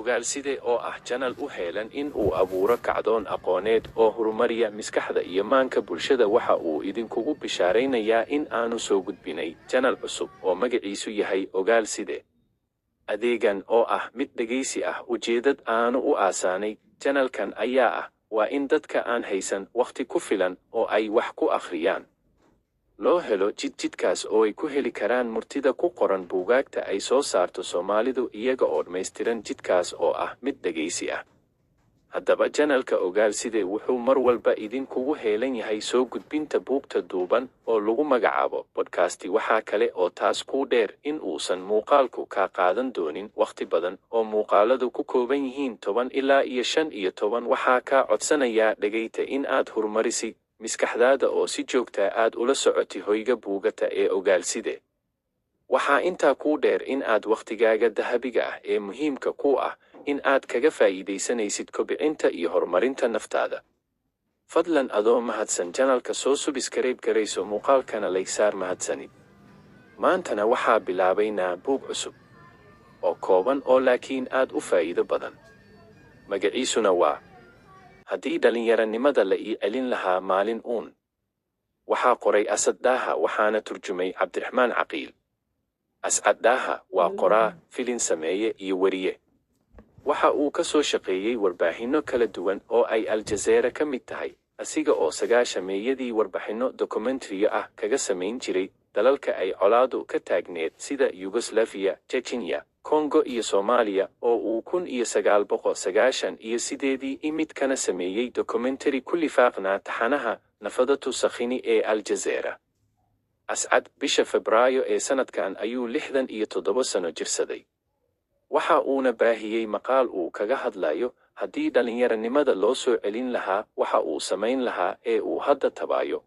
Ogaalside oo ah channel u heelan in uu abuuro kacdoon aqooneed oo horumariya miskaxda iyo maanka bulshada, waxa uu idinkugu bishaaraynayaa in aanu soo gudbinay channel cusub oo magaciisu yahay Ogaalside. Adeegan oo ah mid dhegaysi ah, ujeedad aanu u aasaanay channelkan ayaa ah waa in dadka aan haysan wakhti ku filan oo ay wax ku akhriyaan loo helo jidkaas oo ay ku heli karaan murtida ku qoran buugaagta ay soo saarto Soomaalidu iyaga oo dhammaystiran, jidkaas oo ah mid dhegaysi ah. Haddaba channelka Ogaalside wuxuu mar walba idinkugu heelan yahay soo gudbinta buugta duuban oo lagu magacaabo podcast. Waxaa kale oo taas kuu dheer in uusan muuqaalku kaa qaadan doonin wakhti badan oo muuqaaladu ku kooban yihiin 10 ilaa iyo 15. Waxaa kaa codsanayaa dhegayta in aad horumarisi miskaxdaada oo si joogtaa aad ula socoti hoyga buugata ee Ogaalside. Waxaa intaa kuu dheer in aad wakhtigaaga dahabiga ah ee muhiimka ku ah in aad kaga faa'iidaysanaysid kobcinta iyo horumarinta naftaada. Fadlan adoo mahadsan channelka soo subscribe garayso, muuqaalkana like saar. Mahadsanid. Maantana waxaa bilaabaynaa buug cusub oo kooban oo laakiin aad u faa'iido badan. Magaciisuna waa Haddii Dhallinyaranimada la ii celin lahaa maalin uun. Waxaa qoray Asad Daaha, waxaana turjumay Cabdiraxmaan Caqiil. Ascad Daaha waa qoraa, filin sameeye iyo weriye. Waxa uu ka soo shaqeeyey warbaahinno kala duwan oo ay Al Jazeera ka mid tahay, asiga oo sagaashameeyadii warbixinno dokumentariyo ah kaga samayn jiray dalalka ay colaadu ka taagneed sida Yugoslafiya, Chechnya, Kongo iyo Soomaaliya, oo uu 1998-dii imid kana sameeyey dokumentari ku lifaaqnaa taxanaha Nafadatu Sakhini ee Al Jazeera. Ascad bisha Febraayo ee sanadkan ayuu 67 sano jirsaday. Waxa uuna baahiyey maqaal uu kaga hadlayo haddii dhallinyaranimada loo soo celin lahaa waxa uu samayn lahaa ee uu hadda tabaayo.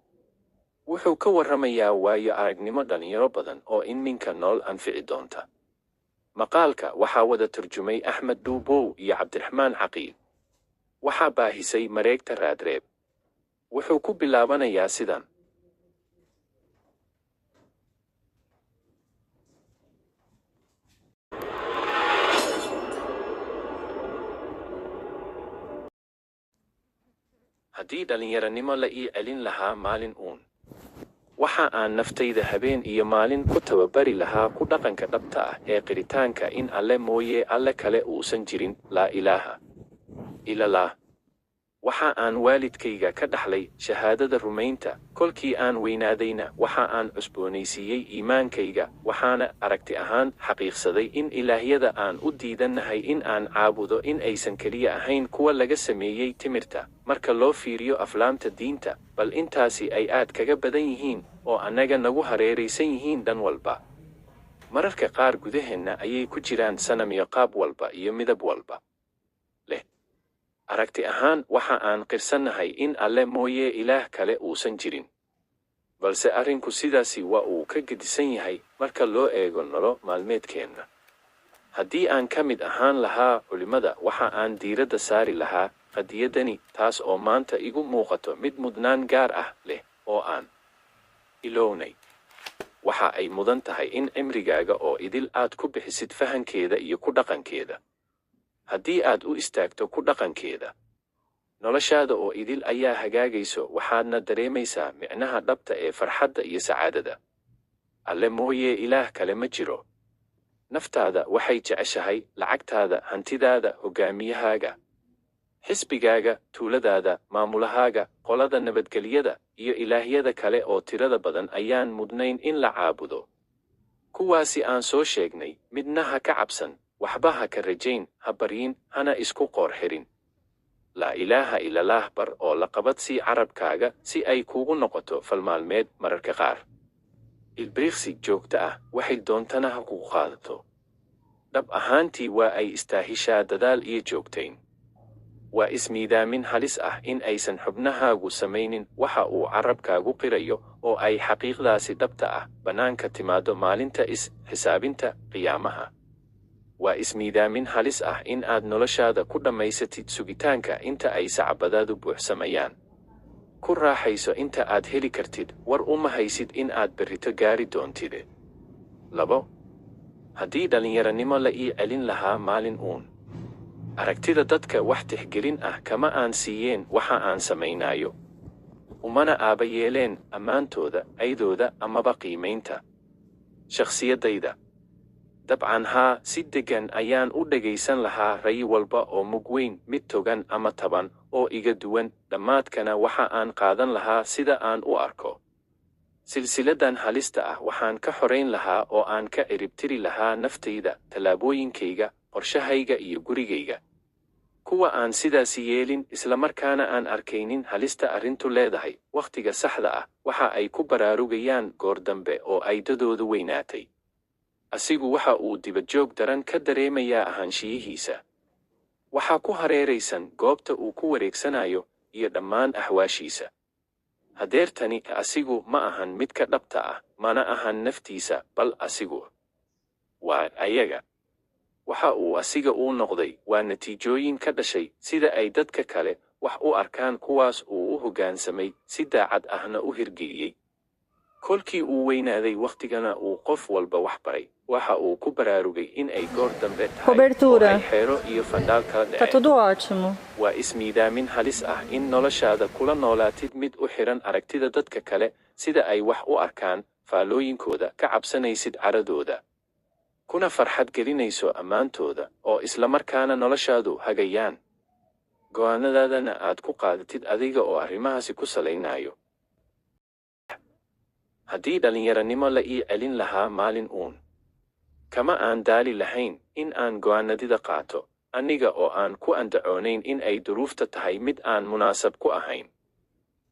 Wuxuu ka warramayaa waayo aragnimo dhallinyaro badan oo iminka nool anfici doonta. Maqaalka waxaa wada turjumay Axmed Dhuubow iyo Cabdiraxmaan Caqiil. Waxaa baahisay mareegta Raadreeb. Wuxuu ku bilaabanayaa sidan. Haddii dhallinyaranimo la ii celin lahaa maalin uun. Waxa aan naftayda habeen iyo maalin ku tababari lahaa ku dhaqanka dhabta ah ee qiritaanka in Alle mooyee Alle kale uusan jirin, laa ilaaha illallah. Waxa aan waalidkayga ka dhaxlay shahaadada rumaynta, kolkii aan weynaadayna waxa aan cusboonaysiiyey iimaankayga, waxaana aragti ahaan xaqiiqsaday in ilaahyada aan u diidannahay in aan caabudo in aysan keliya ahayn kuwa laga sameeyey timirta marka loo fiiriyo aflaamta diinta, bal intaasi ay aad kaga badan yihiin oo annaga nagu hareeraysan yihiin dhan walba. Mararka qaar gudaheenna ayay ku jiraan sanamyo qaab walba iyo midab walba leh. Aragti ahaan waxa aan qirsannahay in Alle mooyee ilaah kale uusan jirin. Balse arrinku sidaasi waa uu ka gedisan yahay marka loo eego nolol maalmeedkeenna. Haddii aan ka mid ahaan lahaa culimmada, waxa aan diiradda saari lahaa qadiyaddani, taas oo maanta igu muuqato mid mudnaan gaar ah leh oo aan ilownay. Waxa ay mudan tahay in cimrigaaga oo idil aad ku bixisid fahankeeda iyo ku dhaqankeeda. Haddii aad u istaagto ku dhaqankeeda, noloshaada oo idil ayaa hagaagayso, waxaadna dareemaysaa micnaha dhabta ee farxadda iyo sacaadada. Alle mooyee ilaah kale ma jiro. Naftaada waxay jeceshahay lacagtaada, hantidaada, hoggaamiyahaaga, xisbigaaga, tuuladaada, maamulahaaga, qolada nabadgelyada iyo ilaahyada kale oo tirada badan ayaan mudnayn in la caabudo. Kuwaasi aan soo sheegnay midna ha ka cabsan, waxba ha ka rajayn, ha baryin, hana isku qoor xirin. Laa ilaaha ilalaah bar oo la qabadsii carabkaaga si ay kuugu noqoto falmaalmeed mararka qaar. Ilbiriqsi joogto ah waxay doontana ha kugu qaadato. Dhab ahaantii waa ay istaahishaa dadaal iyo joogtayn. Waa ismiidaamin halis ah in aysan xubnahaagu samaynin waxa uu carabkaagu qirayo oo ay xaqiiqdaasi dhabta ah bannaanka timaado maalinta is xisaabinta qiyaamaha. Waa ismiidaamin halis ah in aad noloshaada ku dhammaysatid sugitaanka inta ay sacbadaadu buuxsamayaan. Ku raaxayso inta aad heli kartid, war uma haysid in aad berrito gaari doontide. 2. Haddii dhallinyaranimo la ii celin lahaa maalin uun. Aragtida dadka wax tixgelin ah kama aan siiyeen waxa aan samaynayo. Umana aaba yeeleen ammaantooda, aydooda amaba qiimaynta shakhsiyaddayda. Dabcan haa, si deggan ayaan u dhegaysan lahaa rayi walba oo mug weyn, mid togan ama taban, oo iga duwan, dhammaadkana waxa aan qaadan lahaa sida aan u arko. Silsiladan halista ah waxaan ka xorayn lahaa oo aan ka ciribtiri lahaa naftayda, tallaabooyinkayga, qorshahayga iyo gurigayga. Kuwa aan sidaasi yeelin, islamarkaana aan arkaynin halista arrintu leedahay, wakhtiga saxda ah, waxa ay ku baraarugayaan goor dambe oo ay dadoodu weynaatay. Asigu waxa uu dibadjoog daran ka dareemayaa ahaanshiyihiisa. Waxaa ku hareeraysan goobta uu ku wareegsanayo iyo dhammaan axwaashiisa. Hadeertani asigu ma ahan midka dhabta ah, mana ahan naftiisa, bal asigu waa ayaga. Waxa uu asiga uu noqday waa natiijooyin ka dhashay sida ay dadka kale wax u arkaan, kuwaas uu u hoggaansamay si daacad ahna u hirgeliyey. Kolkii uu weynaaday wakhtigana uu qof walba wax baray, waxa uu ku baraarugay in ay goor dambe tahay oo ay Cobertura. xeero iyo fandhaal kala Tá dhaceen. tudo ótimo. Waa ismiidaamin halis ah in noloshaada kula noolaatid mid u xiran aragtida dadka kale, sida ay wax u arkaan, faallooyinkooda, ka cabsanaysid caradooda, kuna farxad gelinayso ammaantooda, oo islamarkaana noloshaadu hagayaan. Go'aanadaadana aad ku qaadatid adiga oo arrimahaasi ku salaynayo. Haddii dhallinyaranimo la ii celin lahaa maalin uun, kama aan daali lahayn in aan go'aanadida qaato, aniga oo aan ku andacoonayn in ay duruufta tahay mid aan munaasab ku ahayn.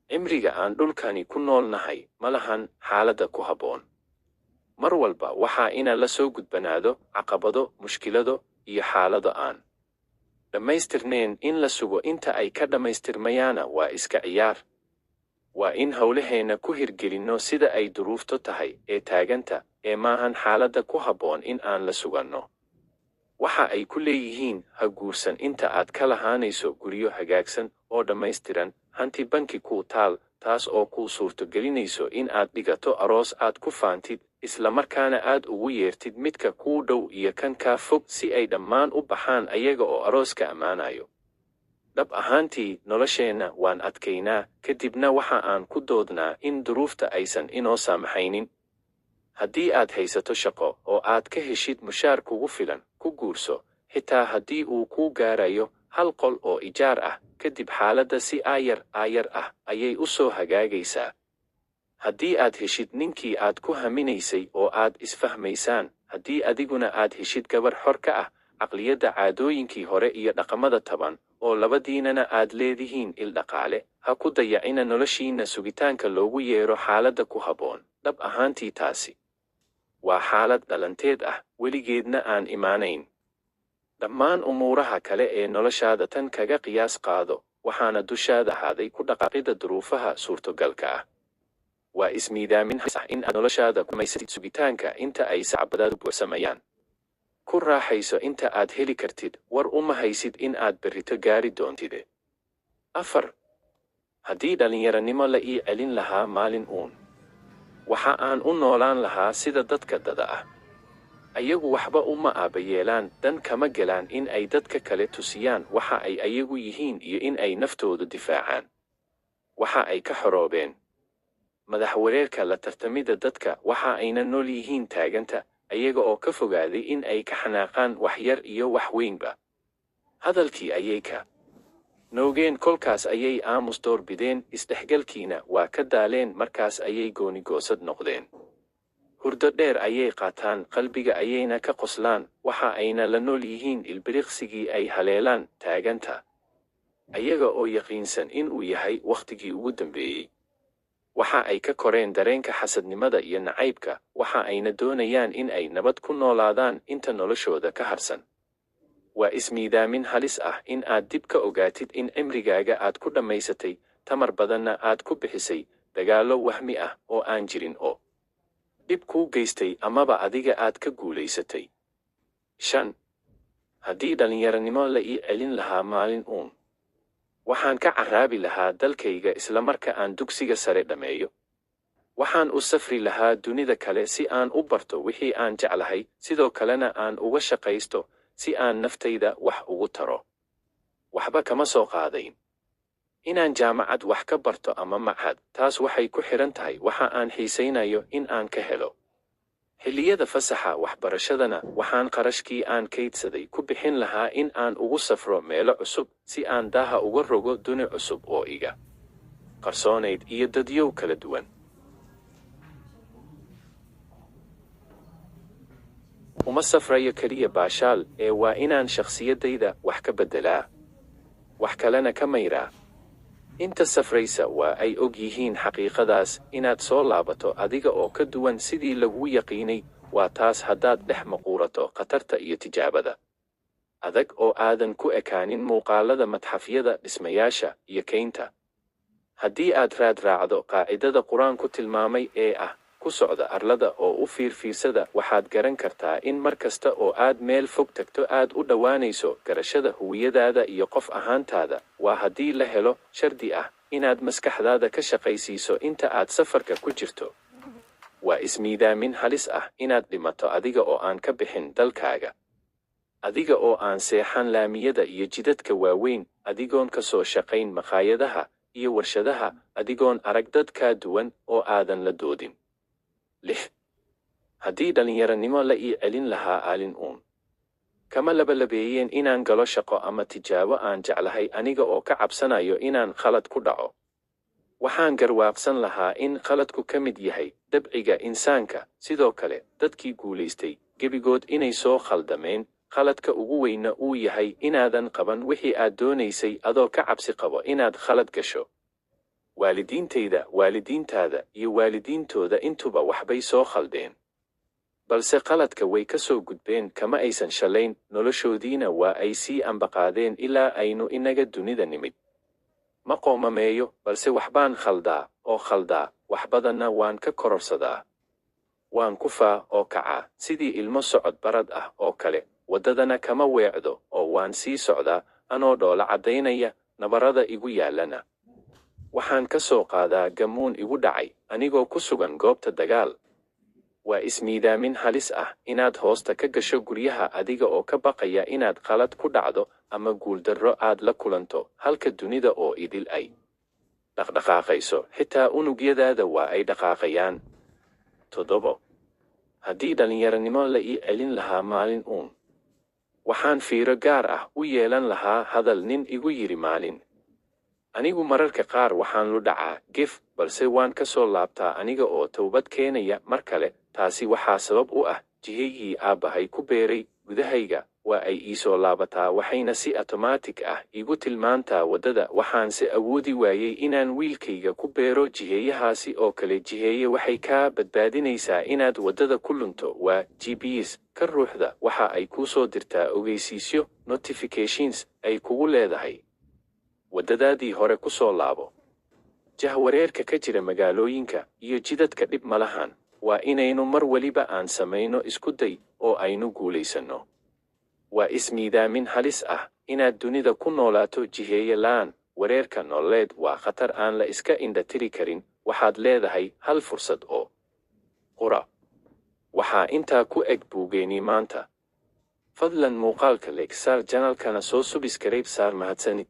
Cimriga aan dhulkani ku nool nahay ma lahan xaaladda ku habboon. Mar walba waxaa ina la soo gudbanaado caqabado, mushkilado iyo xaalado aan dhammaystirnayn. In la sugo inta ay ka dhammaystirmayaana waa iska ciyaar. Waa in howlaheenna ku hirgelinno sida ay duruufto tahay ee taaganta, ee maahan xaaladda ku habboon in aan la suganno. Waxa ay ku leeyihiin ha guursan inta aad ka lahaanayso guryo hagaagsan oo dhammaystiran, hanti banki kuu taal, taas oo kuu suurtogelinayso in aad dhigato aroos aad ku faantid, islamarkaana aad ugu yeertid midka kuu dhow iyo kan kaa fog si ay dhammaan u baxaan ayaga oo arooska ammaanayo. Dhab ahaantii, nolosheenna waan adkaynaa, kadibna waxa aan ku doodnaa in duruufta aysan inoo saamaxaynin. Haddii aad haysato shaqo oo aad ka heshid mushaar kugu filan, ku guurso, xitaa haddii uu kuu gaarayo hal qol oo ijaar ah, kadib xaaladda si aayar aayar ah ayay u soo hagaagaysaa. Haddii aad heshid ninkii aad ku haminaysay oo aad isfahmaysaan, haddii adiguna aad heshid gabar xor ka ah caqliyadda caadooyinkii hore iyo dhaqamada taban, oo labadiinana aad leedihiin il dhaqaale, ha ku dayacina noloshiinna sugitaanka loogu yeero xaaladda ku habboon. Dhab ahaantii taasi waa xaalad dhalanteed ah, weligeedna aan imaanayn. Dhammaan umuuraha kale ee noloshaada tan kaga qiyaas qaado, waxaana dushaada ahaaday ku dhaqaaqidda duruufaha suurtogalka ah. Waa ismiidaamin halis ah in aad noloshaada ku dhamaysatid sugitaanka inta ay sacbadaadu buuxsamayaan. Ku raaxayso inta aad heli kartid, war uma haysid in aad berrito gaari doontide. 4. Haddii dhallinyaranimo la ii celin lahaa maalin uun, waxa aan u noolaan lahaa sida dadka dada ah. Ayagu waxba uma aabayeelaan, dan kama gelaan in ay dadka kale tusiyaan waxa ay ayagu yihiin iyo in ay naftoodu difaacaan. Waxa ay ka xoroobeen madaxwareerka la tartamidda dadka, waxa ayna nool yihiin taaganta, ayaga oo ka fogaaday in ay ka xanaaqaan wax yar iyo wax weynba. Hadalkii ayay ka noogeen, kolkaas ayay aamus door bideen, isdhexgalkiina waa ka daaleen, markaas ayay goonigoosad noqdeen. Hurdo dheer ayay qaataan, qalbiga ayayna ka qoslaan, waxa ayna la nool yihiin ilbiriqsigii ay haleelaan taaganta, ayaga oo yaqiinsan in uu yahay wakhtigii ugu dambeeyey. Waxa ay ka koreen dareenka xasadnimada iyo nacaybka, waxa ayna doonayaan in ay nabad ku noolaadaan inta noloshooda ka harsan. Waa ismiidaamin halis ah in aad dib ka ogaatid in cimrigaaga aad ku dhammaysatay, tamar badanna aad ku bixisay dagaallo wahmi ah oo aan jirin oo dhib kuu geystay amaba adiga aad ka guulaysatay. 5. Haddii dhallinyaranimo la ii celin lahaa maalin uun, waxaan ka carraabi lahaa dalkayga islamarka aan dugsiga sare dhammeeyo. Waxaan u safri lahaa dunida kale si aan u barto wixii aan jeclahay, sidoo kalena aan uga shaqaysto si aan naftayda wax ugu taro. Waxba kama soo qaadayn inaan jaamacad wax ka barto ama machad, taas waxay ku xidhan tahay waxa aan xiisaynayo in aan ka helo. Xilliyada fasaxa waxbarashadana waxaan qarashkii aan kaydsaday ku bixin lahaa in aan ugu safro meelo cusub si aan daaha uga rogo duni cusub oo iga qarsoonayd iyo dadyow kala duwan. Uma safrayo keliya baashaal ee waa inaan shakhsiyaddayda wax ka beddelaa, wax kalena ka mayraa. Inta safraysa waa ay og yihiin xaqiiqadaas, inaad soo laabato adiga oo ka duwan sidii laguu yaqiinay, waa taas haddaad dhex maquurato khatarta iyo tijaabada adag oo aadan ku ekaanin muuqaalada madxafyada, dhismayaasha iyo keynta. Haddii aad raad raacdo qaacidada Qur-aanku tilmaamay ee ah ku socda arlada oo u fiirfiirsada, waxaad garan kartaa in mar kasta oo aad meel fog tagto aad u dhowaanayso garashada huwiyadaada iyo qof ahaantaada. Waa haddii la helo shardi ah inaad maskaxdaada ka shaqaysiiso inta aad safarka ku jirto. Waa ismiidaamin halis ah inaad dhimato adiga oo aan ka bixin dalkaaga, adiga oo aan seexan laamiyada iyo jidadka waaweyn, adigoon ka soo shaqayn makhaayadaha iyo warshadaha, adigoon arag dad kaa duwan oo aadan la doodin. 6. Haddii dhallinyaranimo la ii celin lahaa aalin uun, kama labalabeeyeen inaan galo shaqo ama tijaabo aan jeclahay aniga oo ka cabsanayo inaan khalad ku dhaco. Waxaan garwaaqsan lahaa in khaladku ka mid yahay dabciga insaanka, sidoo kale dadkii guulaystay gebigood inay soo khaldameen, khaladka ugu weyna uu yahay inaadan qaban wixii aad doonaysay adoo ka cabsi qabo inaad khalad gasho. Waalidiintayda, waalidiintaada iyo waalidiintooda intuba waxbay soo khaldeen, balse khaladka way ka soo gudbeen, kama aysan shalayn, noloshoodiina waa ay sii ambaqaadeen ilaa aynu inaga dunida nimid. Ma qoomameeyo, balse waxbaan khaldaa oo khaldaa, wax badanna waan ka kororsadaa. Waan kufaa oo kacaa sidii ilmo socod barad ah oo kale, waddadana kama weecdo oo waan sii socdaa anoo dhoola caddaynaya nabarada igu yaallana. Waxaan ka soo qaadaa gamuun igu dhacay anigoo ku sugan goobta dagaal. Waa ismiidaamin halis ah inaad hoosta ka gasho guryaha adiga oo ka baqaya inaad khalad ku dhacdo ama guuldarro aad la kulanto, halka dunida oo idil ay dhaqdhaqaaqayso, xitaa unugyadaada waa ay dhaqaaqayaan. 7. Haddii dhallinyaranimo la ii celin lahaa maalin uun, waxaan fiiro gaar ah u yeelan lahaa hadal nin igu yidhi maalin. Anigu mararka qaar waxaan lu dhacaa gef, balse waan ka soo laabtaa aniga oo towbad keenaya mar kale. Taasi waxaa sabab u ah jihaygii aabbahay ku beeray gudahayga. Waa ay iisoo laabataa, waxayna si otomaatig ah igu tilmaantaa waddada. Waxaanse awoodi waayey inaan wiilkayga ku beero jiheeyahaasi oo kale. Jiheeye waxay kaa badbaadinaysaa inaad waddada ku lunto. Waa GPS ka ruuxda, waxa ay kuu soo dirtaa ogeysiisyo, notifications, ay kugu leedahay waddadaadii hore ku soo laabo. Jahwareerka ka jira magaalooyinka iyo jidadka dhib malahan, waa inaynu mar weliba aan samayno isku day oo aynu guulaysanno. Waa ismiidaamin halis ah inaad dunida ku noolaato jiheeye la'aan. Wareerka nololeed waa khatar aan la iska indhatiri karin. Waxaad leedahay hal fursad oo qura. Waxaa intaa ku eg buugeenii maanta. Fadlan muuqaalka like saar, janalkana soo subscribe saar. Mahadsanid.